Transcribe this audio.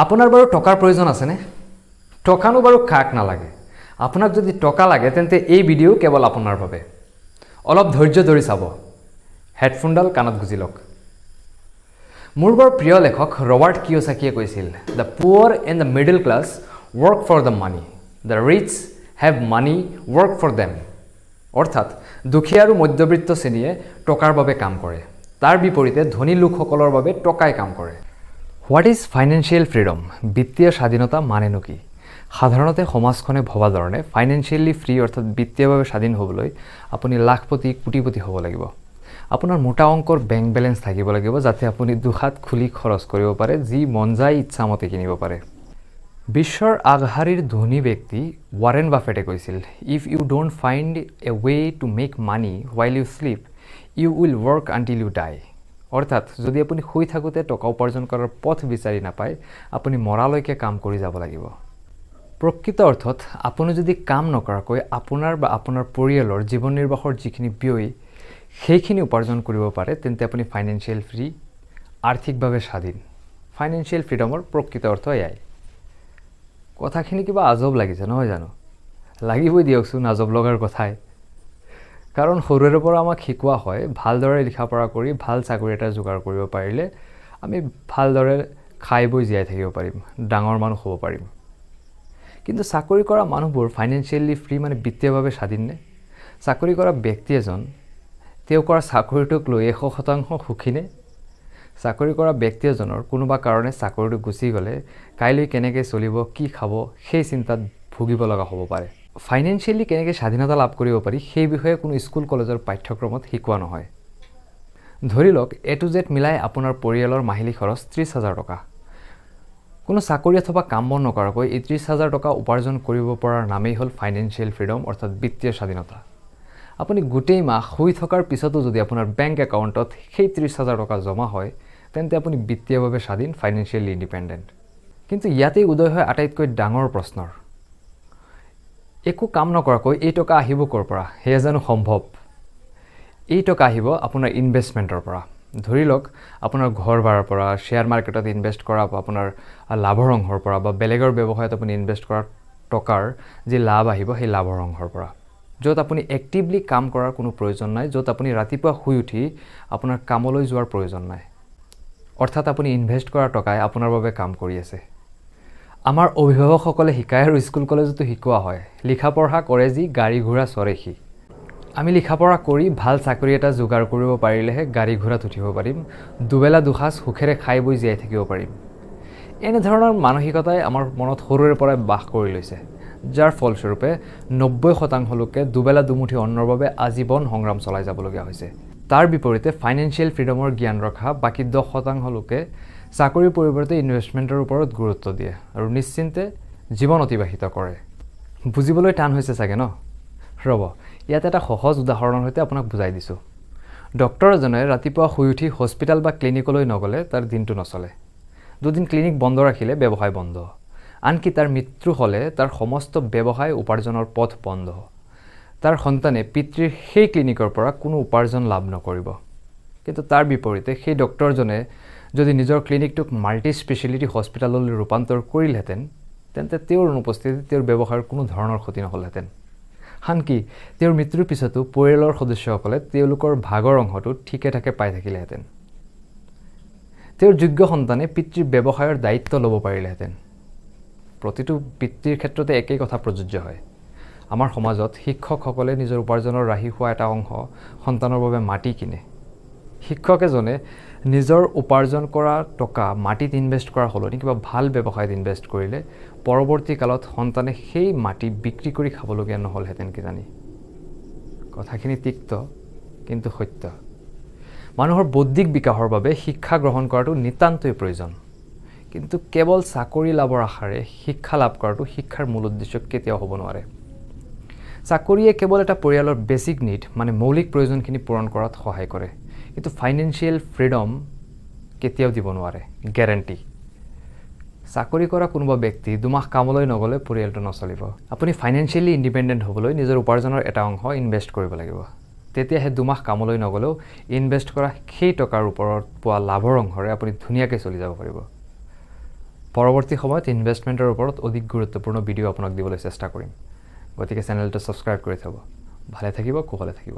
আপোনাৰ বাৰু টকাৰ প্ৰয়োজন আছেনে? টকানো বাৰু কাক নালাগে? আপোনাক যদি টকা লাগে, তেন্তে এই ভিডিঅ' কেৱল আপোনাৰ বাবে। অলপ ধৈৰ্য ধৰি চাব, হেডফোনডাল কাণত গুজি লওক। মোৰ বৰ প্ৰিয় লেখক ৰবাৰ্ট কিয়চাকিয়ে কৈছিল, "The poor and the middle class work for the money, the rich have money work for them." অৰ্থাৎ দুখীয়া আৰু মধ্যবিত্ত শ্ৰেণীয়ে টকাৰ বাবে কাম কৰে, তাৰ বিপৰীতে ধনী লোকসকলৰ বাবে টকাই কাম কৰে। What is financial freedom? বিত্তীয় স্বাধীনতা মানেনো কি? সাধাৰণতে সমাজখনে ভবা ধৰণে ফাইনেন্সিয়েলি ফ্ৰী অৰ্থাৎ বিত্তীয়ভাৱে স্বাধীন হ'বলৈ আপুনি লাখপতি, কোটিপতি হ'ব লাগিব। আপোনাৰ মোটা অংকৰ বেংক বেলেঞ্চ থাকিব লাগিব, যাতে আপুনি দুহাত খুলি খৰচ কৰিব পাৰে, যি মন যায় ইচ্ছামতে কিনিব পাৰে। বিশ্বৰ আগশাৰীৰ ধনী ব্যক্তি ৱাৰেন বাফেটে কৈছিল, "If you don't find a way to make money while you sleep, you will work until you die." অৰ্থাৎ যদি আপুনি শুই থাকোঁতে টকা উপাৰ্জন কৰাৰ পথ বিচাৰি নাপায়, আপুনি মৰালৈকে কাম কৰি যাব লাগিব। প্ৰকৃত অৰ্থত আপুনি যদি কাম নকৰাকৈ আপোনাৰ বা আপোনাৰ পৰিয়ালৰ জীৱন নিৰ্বাহৰ যিখিনি ব্যয়, সেইখিনি উপাৰ্জন কৰিব পাৰে, তেন্তে আপুনি ফাইনেন্সিয়েল ফ্ৰী, আৰ্থিকভাৱে স্বাধীন। ফাইনেন্সিয়েল ফ্ৰীডমৰ প্ৰকৃত অৰ্থ এয়াই। কথাখিনি কিবা আজব লাগিছে, নহয় জানো? লাগিবই দিয়কচোন আজব লগাৰ কথাই। কাৰণ সৰুৰে পৰা আমাক শিকোৱা হয়, ভালদৰে লিখা পঢ়া কৰি ভাল চাকৰি এটা যোগাৰ কৰিব পাৰিলে আমি ভালদৰে খাই বৈ জীয়াই থাকিব পাৰিম, ডাঙৰ মানুহ হ'ব পাৰিম। কিন্তু চাকৰি কৰা মানুহবোৰ ফাইনেন্সিয়েলি ফ্ৰী মানে বিত্তীয়ভাৱে স্বাধীন নে? চাকৰি কৰা ব্যক্তি এজন তেওঁ কৰা চাকৰিটোক লৈ 100% সুখীনে? চাকৰি কৰা ব্যক্তি এজনৰ কোনোবা কাৰণে চাকৰিটো গুচি গ'লে কাইলৈ কেনেকৈ চলিব, কি খাব, সেই চিন্তাত ভুগিব লগা হ'ব পাৰে। ফাইনেন্সিয়েলি কেনেকৈ স্বাধীনতা লাভ কৰিব পাৰি, সেই বিষয়ে কোনো স্কুল কলেজৰ পাঠ্যক্ৰমত শিকোৱা নহয়। ধৰি লওক, এ টু জেড মিলাই আপোনাৰ পৰিয়ালৰ মাহিলী খৰচ 30,000 টকা। কোনো চাকৰি অথবা কাম বন নকৰাকৈ এই 30,000 টকা উপাৰ্জন কৰিব পৰাৰ নামেই হ'ল ফাইনেন্সিয়েল ফ্ৰীডম অৰ্থাৎ বিত্তীয় স্বাধীনতা। আপুনি গোটেই মাহ শুই থকাৰ পিছতো যদি আপোনাৰ বেংক একাউণ্টত সেই 30,000 টকা জমা হয়, তেন্তে আপুনি বিত্তীয়ভাৱে স্বাধীন, ফাইনেন্সিয়েলি ইণ্ডিপেণ্ডেণ্ট। কিন্তু ইয়াতেই উদয় হয় আটাইতকৈ ডাঙৰ প্ৰশ্নৰ। একো কাম নকৰাকৈ এই টকা আহিব ক'ৰ পৰা? সেয়া জানো সম্ভৱ? এই টকা আহিব আপোনাৰ ইনভেষ্টমেণ্টৰ পৰা। ধৰি লওক, আপোনাৰ ঘৰ ভাড়াৰ পৰা, শ্বেয়াৰ মাৰ্কেটত ইনভেষ্ট কৰা আপোনাৰ লাভৰ অংশৰ পৰা বা বেলেগৰ ব্যৱসায়ত আপুনি ইনভেষ্ট কৰা টকাৰ যি লাভ আহিব, সেই লাভৰ অংশৰ পৰা, য'ত আপুনি এক্টিভলি কাম কৰাৰ কোনো প্ৰয়োজন নাই, য'ত আপুনি ৰাতিপুৱা শুই উঠি আপোনাৰ কামলৈ যোৱাৰ প্ৰয়োজন নাই। অৰ্থাৎ আপুনি ইনভেষ্ট কৰা টকাই আপোনাৰ বাবে কাম কৰি আছে। আমাৰ অভিভাৱকসকলে শিকায় আৰু স্কুল কলেজতো শিকোৱা হয়, লিখা পঢ়া কৰে যি, গাড়ী ঘোঁৰা চৰে সি। আমি লিখা পঢ়া কৰি ভাল চাকৰি এটা যোগাৰ কৰিব পাৰিলেহে গাড়ী ঘোঁৰাত উঠিব পাৰিম, দুবেলা দুসাঁজ সুখেৰে খাই বৈ জীয়াই থাকিব পাৰিম। এনেধৰণৰ মানসিকতাই আমাৰ মনত সৰুৰে পৰাই বাস কৰি লৈছে, যাৰ ফলস্বৰূপে 90% লোকে দুবেলা দুমুঠি অন্নৰ বাবে আজীৱন সংগ্ৰাম চলাই যাবলগীয়া হৈছে। তাৰ বিপৰীতে ফাইনেন্সিয়েল ফ্ৰীডমৰ জ্ঞান ৰখা বাকী 10% লোকে চাকৰিৰ পৰিৱৰ্তে ইনভেষ্টমেণ্টৰ ওপৰত গুৰুত্ব দিয়ে আৰু নিশ্চিন্তে জীৱন অতিবাহিত কৰে। বুজিবলৈ টান হৈছে চাগে ন? ৰ'ব, ইয়াত এটা সহজ উদাহৰণৰ সৈতে আপোনাক বুজাই দিছোঁ। ডক্টৰ এজনে ৰাতিপুৱা শুই উঠি হস্পিটেল বা ক্লিনিকলৈ নগ'লে তাৰ দিনটো নচলে। দুদিন ক্লিনিক বন্ধ ৰাখিলে ব্যৱসায় বন্ধ। আনকি তাৰ মৃত্যু হ'লে তাৰ সমস্ত ব্যৱসায়, উপাৰ্জনৰ পথ বন্ধ। তাৰ সন্তানে পিতৃৰ সেই ক্লিনিকৰ পৰা কোনো উপাৰ্জন লাভ নকৰিব। কিন্তু তাৰ বিপৰীতে সেই ডক্টৰজনে যদি নিজৰ ক্লিনিকটোক মাল্টি স্পেচিয়েলিটি হস্পিটেললৈ ৰূপান্তৰ কৰিলহেঁতেন, তেন্তে তেওঁৰ অনুপস্থিতিত তেওঁৰ ব্যৱসায়ৰ কোনো ধৰণৰ ক্ষতি নহ'লহেঁতেন। আনকি তেওঁৰ মৃত্যুৰ পিছতো পৰিয়ালৰ সদস্যসকলে তেওঁলোকৰ ভাগৰ অংশটো ঠিকে ঠাকে পাই থাকিলেহেঁতেন। তেওঁৰ যোগ্য সন্তানে পিতৃৰ ব্যৱসায়ৰ দায়িত্ব ল'ব পাৰিলেহেঁতেন। প্ৰতিটো বৃত্তিৰ ক্ষেত্ৰতে একেই কথা প্ৰযোজ্য হয়। আমাৰ সমাজত শিক্ষকসকলে নিজৰ উপাৰ্জনৰ ৰাহি হোৱা এটা অংশ সন্তানৰ বাবে মাটি কিনে। শিক্ষক এজনে নিজৰ উপাৰ্জন কৰা টকা মাটিত ইনভেষ্ট কৰাৰ সলনি কিবা ভাল ব্যৱসায়ত ইনভেষ্ট কৰিলে পৰৱৰ্তী কালত সন্তানে সেই মাটি বিক্ৰী কৰি খাবলগীয়া নহ'লহেঁতেন কিজানি। কথাখিনি তিক্ত, কিন্তু সত্য। মানুহৰ বৌদ্ধিক বিকাশৰ বাবে শিক্ষা গ্ৰহণ কৰাটো নিতান্তই প্ৰয়োজন। কিন্তু কেৱল চাকৰি লাভৰ আশাৰে শিক্ষা লাভ কৰাটো শিক্ষাৰ মূল উদ্দেশ্য কেতিয়াও হ'ব নোৱাৰে। চাকৰিয়ে কেৱল এটা পৰিয়ালৰ বেছিক নিড মানে মৌলিক প্ৰয়োজনখিনি পূৰণ কৰাত সহায় কৰে, কিন্তু ফাইনেন্সিয়েল ফ্ৰীডম কেতিয়াও দিব নোৱাৰে, গেৰেণ্টি। চাকৰি কৰা কোনোবা ব্যক্তি 2 মাহ কামলৈ নগ'লে পৰিয়ালটো নচলিব। আপুনি ফাইনেন্সিয়েলি ইণ্ডিপেণ্ডেণ্ট হ'বলৈ নিজৰ উপাৰ্জনৰ এটা অংশ ইনভেষ্ট কৰিব লাগিব। তেতিয়াহে 2 মাহ কামলৈ নগ'লেও ইনভেষ্ট কৰা সেই টকাৰ ওপৰত পোৱা লাভৰ অংশৰে আপুনি ধুনীয়াকৈ চলি যাব পাৰিব। পৰৱৰ্তী সময়ত ইনভেষ্টমেণ্টৰ ওপৰত অধিক গুৰুত্বপূৰ্ণ ভিডিঅ' আপোনাক দিবলৈ চেষ্টা কৰিম। গতিকে চেনেলটো ছাবস্ক্ৰাইব কৰি থ'ব। ভালে থাকিব, কুশলে থাকিব।